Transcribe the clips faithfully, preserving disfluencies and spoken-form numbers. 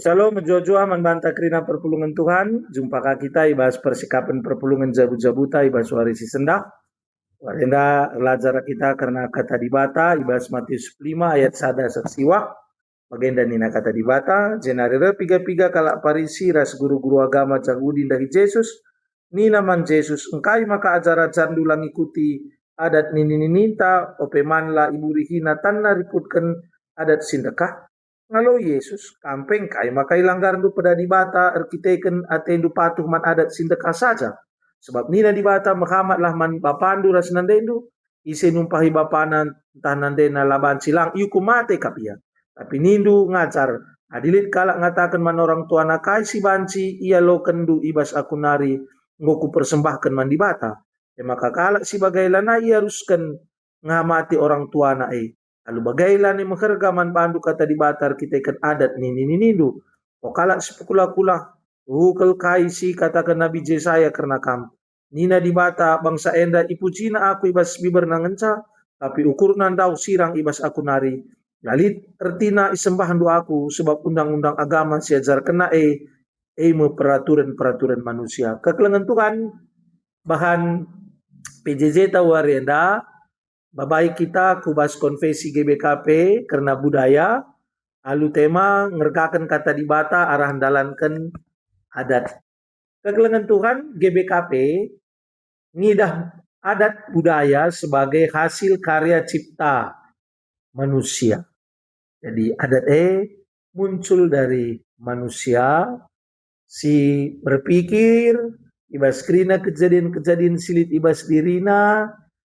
Shalom, mejuah-juah man banta kerina perpulungen Tuhan. Jumpa ka kita i bas persikapen perpulungen jabu-jabuta i bas wari si sendah. Wari enda erlajar kita kerna Kata Dibata i bas Matius lima ayat sada seh siwah. Bagenda nina Kata Dibata, jenari reh piga-piga kalak Parisi ras guru-guru agama Jahudi ndahi Jesus. Nina man Jesus, "Engkai maka ajar-ajarNdu la ngikuti adat nini-nininta, ope man la iburihina tanna rikutken adat si ndekah?" Ngaloi Jesus, "Kam pe engkai maka ilanggarndu peda Dibata erkiteken atendu patuh man adat si ndekah saja? Sebab nina Dibata, 'Mehamatlah man bapandu ras nandendu.' Ise numpahi bapana ntah nandena la banci lang, iukum mate kap ia. Tapi nindu ngajar, 'Adi lit kalak ngataken man orang tuana, kai si banci ialokenndu i bas aku nari enggo kupersembahken man Dibata?' E maka kalak si bage lanai iarusken ngehamati orang tuana e. Alu bage lanai meherga man bandu Kata Dibata erkiteken adat nini-ninindu. O kalak si pekula-kula, tuhu kal kai si ikataken Nabi Jesaya kerna kam. Nina Dibata, 'Bangsa enda ipujina Aku i bas biberna ngenca, tapi ukurna ndauh sirang i bas Aku nari. La lit ertina isembahndu Aku, sebab undang-undang agama si ajarkenna e, e me peraturen-peraturen manusia.'" Kekelengen Tuhan, bahan P J J ta wari enda, babai kita ku bas konfesi G B K P kerna budaya, alu tema ngergaken Kata Dibata arah ndalanken adat. Kekelengen Tuhan, G B K P ngidah adat budaya sebagai hasil karya cipta manusia. Jadi adat e muncul dari manusia si berpikir i bas kerina kejadian-kejadian si lit i bas dirina,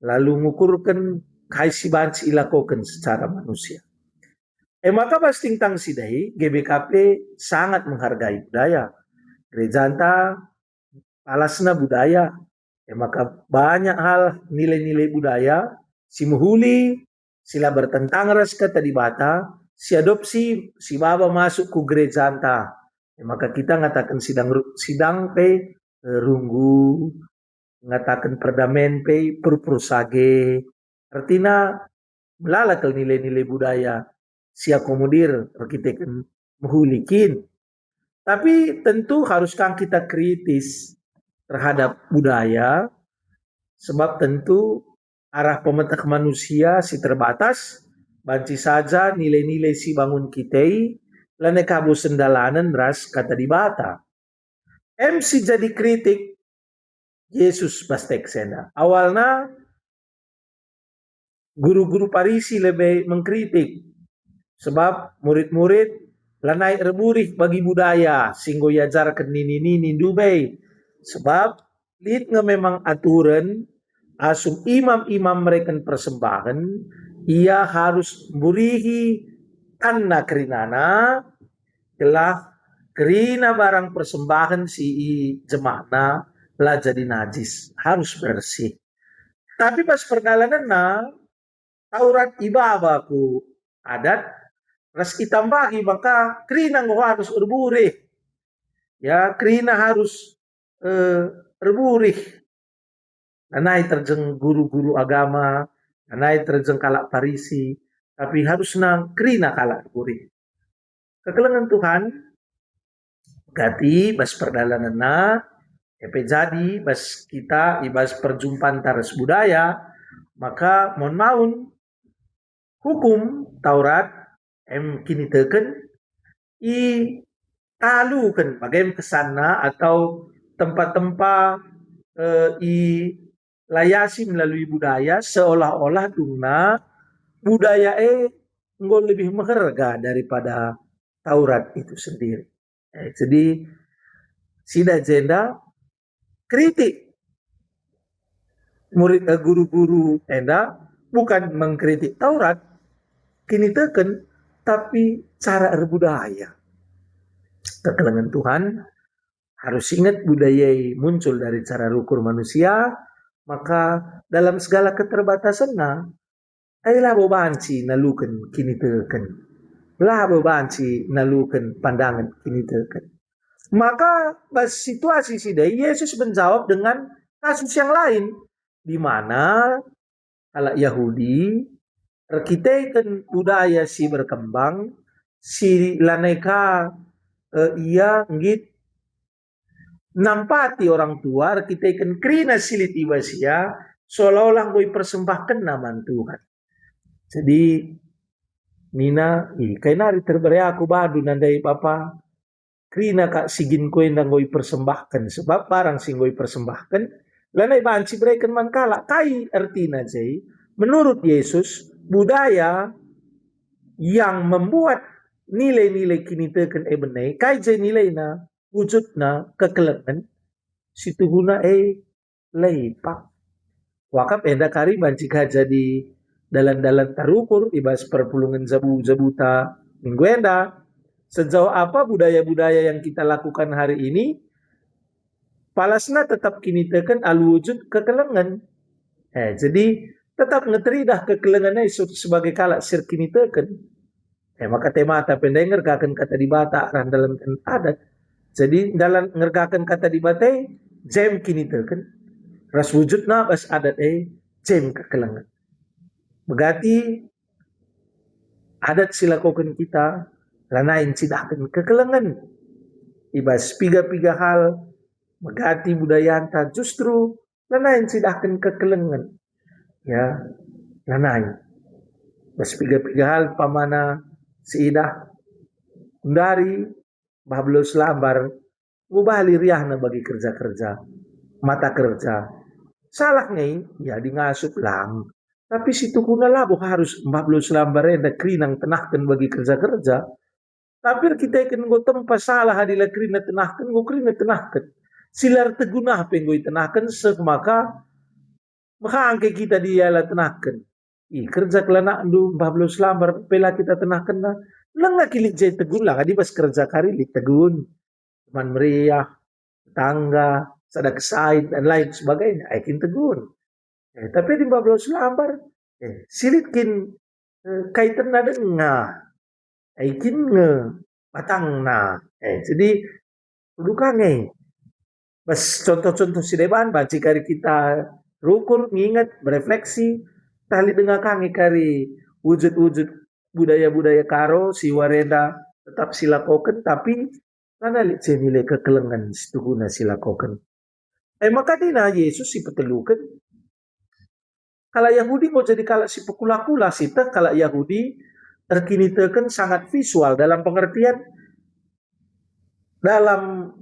lalu ngukurken kai si banci ilakoken secara manusia. E maka bas tintang si ndai, G B K P sangat menghargai budaya. Gerejanta palasna budaya. E maka banyak hal nilai-nilai budaya si mehuli, si la bertentangan ras Kata Dibata, si adopsi, si baba masuk ku gerejanta. E maka kita ngataken sidang ru-, sidang pe, eh, runggu, ngataken perdamen pe purpur sage. Ertina melala kal nilai-nilai budaya si akomodir erkiteken mehuli kin. Tapi tentu harus kang kita kritis terhadap budaya, sebab tentu arah pemeteh manusia si terbatas, banci saja nilai-nilai si bangun kita i lanai ka bosen dalanen ras Kata Dibata. Em si jadi kritik Jesus bas teks enda. Awalna guru-guru Parisi lebe mengkritik, sebab murid-murid lanai erburih bagi budaya si enggo iajarken nini-nini ndube. Sebab lit nge memang aturen, asum imam-imam mereken persembahen, ia harus mburihi tanna kerinana, gelah kerina barang persembahen si ijemahna la jadi najis, harus bersih. Tapi bas perdalanenna, Taurat ibaba ku adat, ras itambahi maka kerina enggo harus erburih. Ya, kerina harus, eh, erburih. Lanai terjeng guru-guru agama, lanai terjeng kalak Parisi, tapi harusna kerina kalak erburih. Kekelengen Tuhan, gati bas perdalanenna, e pe jadi bas kita i bas perjumpanta ras budaya, maka maun-maun hukum Taurat em kiniteken italuken, bage me kesanna atau tempa-tempa, eh, ilayasi melalui budaya seolah-olah dungna budaya e enggo lebih meherga daripada Taurat itu sendiri. Eh, jadi, sida jenda kritik murid, eh, guru-guru enda bukan mengkritik Taurat, kiniteken, tapi cara erbudaya. Kekelengen Tuhan, harus ingat budaya muncul dari cara rukur manusia, maka dalam segala keterbatasanna, ai labo banci naluken kiniteken. Labo banci naluken pandangen kiniteken. Maka bas situasi si ndai, Yesus menjawab dengan kasus yang lain, di mana kalak Yahudi erkiteken budaya si berkembang, si lanai ka eh, ia nggit nampati orang tua, erkiteken kerina si lit i bas ia, seolah-olah enggo ipersembahkenna man Tuhan. Jadi, nina, "Ih, kai nari terbere aku bandu nandai Bapa, kerina kak si gin ku enda enggo ipersembahken, sebab barang si enggo ipersembahken, lanai banci bereken man kalak." Kai ertina je? Menurut Yesus, budaya yang membuat nilai-nilai kiniteken e bene, kai je nilaina? Wujudna kekelengen, si tuhuna e lepak. Wakap enda kari banci ka jadi dalan-dalan terukur i bas perpulungen jabu-jabuta minggu enda. Sejauh apa budaya-budaya yang kita lakukan hari ini, palasna tetap kiniteken alu wujud kekelengen. Eh, jadi tetap nge teridah kekelengen e se-, sebagai kalak si erkiniteken. Eh, maka temata pe ndai ngergaken Kata Dibata arah ndalanken adat. Jadi, dalan ngergaken Kata Dibata e, jem kiniteken, ras wujudna bas adat e, jem kekelengen. Megati adat si lakoken kita, lanai ncidahken kekelengen. I bas piga-piga hal, megati budayanta justru lanai ncidahken kekelengen. Ya, lanai. Bas piga-piga hal, umpamana, siidah, ndari Mbah Belo Selambar, ngubali riahna bagi kerja-kerja, mata kerja. Salah nge, ya, adi ngasup lang. Tapi si tuhuna labo harus Mbah Belo Selambar enda kerina ngenahken bagi kerja-kerja. Tapi erkiteken enggo tempa salah adi la kerina tenahken, enggo kerina tenahken. Si la erteguna pe enggo itenahken, seh maka mehangke kita dia la tenahken. Ih, kerja kelenakndu, Mbah Belo Selambar, pe la kita tenahkenna. Langa kilit je tegun, lang adi bas kerja kari lit tegun. Teman meriah, tetangga, sada kesain, dan lain sebagainya. Ai kin tegun. Eh, tapi adi Mbah Belo Selambar, eh, si lit kin, eh, kaitenna denga. Ai kin nge batangna. Eh, jadi, uduh ka nge. Bas contoh-contoh si deban, banci kari kita rukur, nginget, berefleksi, tah lit denga ka nge kari wujud-wujud budaya-budaya Karo si wari enda tetap silakoken, tapi lanai lit je nilai kekelengen si tuhuna silakoken. E maka nina Yesus si peteluken, kalak Yahudi enggo jadi kalak si pekula-kula, si teh kalak Yahudi erkiniteken sangat visual dalam pengertian dalam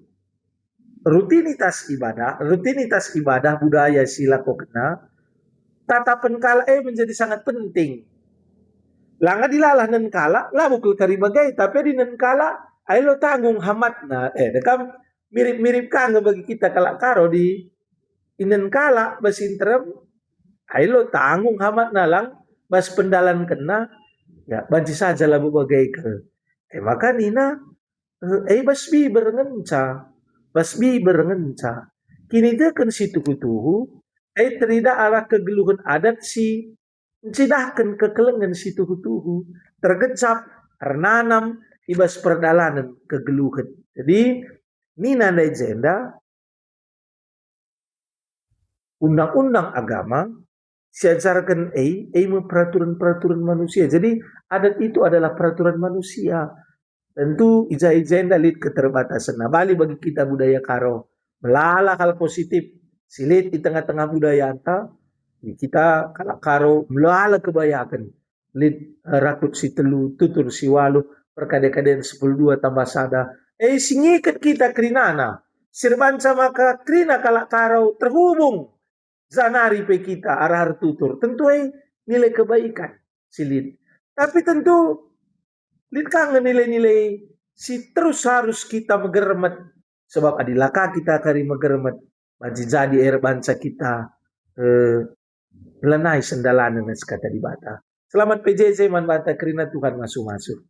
rutinitas ibadah, rutinitas ibadah budaya si lakokenna, tatapen kalak e menjadi sangat penting. Langa dilalah nen kalak, labo kal kari bagai, tapi adi nen kalak, ai lo tanggung hamatna. Eh, dekam mirip-mirip ka nge bagi kita kalak Karo di inen kalak bas si nterem, ai lo tanggung hamatna lang bas pendalankenna, ya, banci saja labo bagai kal. E maka nina, eh, e bas biber ngenca, bas biber ngenca. Kiniteken si tuhu-tuhu, e terida arah kegeluhen adat si ncidahken kekelengen si tuhu-tuhu, tergejap, ernanam i bas perdalanen kegeluhen. Jadi, nina ndai jenda, undang-undang agama siajarken e, e me peraturan-peraturan manusia. Jadi, adat itu adalah peraturan manusia. Tentu ija-ija enda lit keterbatasenna. Bali bagi kita budaya Karo, melala hal positif si lit i tengah-tengah budayanta, kita kalak Karo melala kebayaken. Lit, eh, rakut si telu, tutur si waluh, perkade-kaden sepuluh dua tambah sada. Eh, si ngiket kita kerinana. Si erbanca maka kerina kalak Karo terhubung. Janari pe kita arah ertutur. Tentu e nilai kebaikan si lit. Tapi tentu lit ka nge nilai-nilai si terus harus kita megermet. Sebab adi la ka kita kari megermet, banci jadi e erbanca kita, eh, lanai sendalanen ras Kata Dibata. Selamat P J J man banta, kerina Tuhan masu-masu.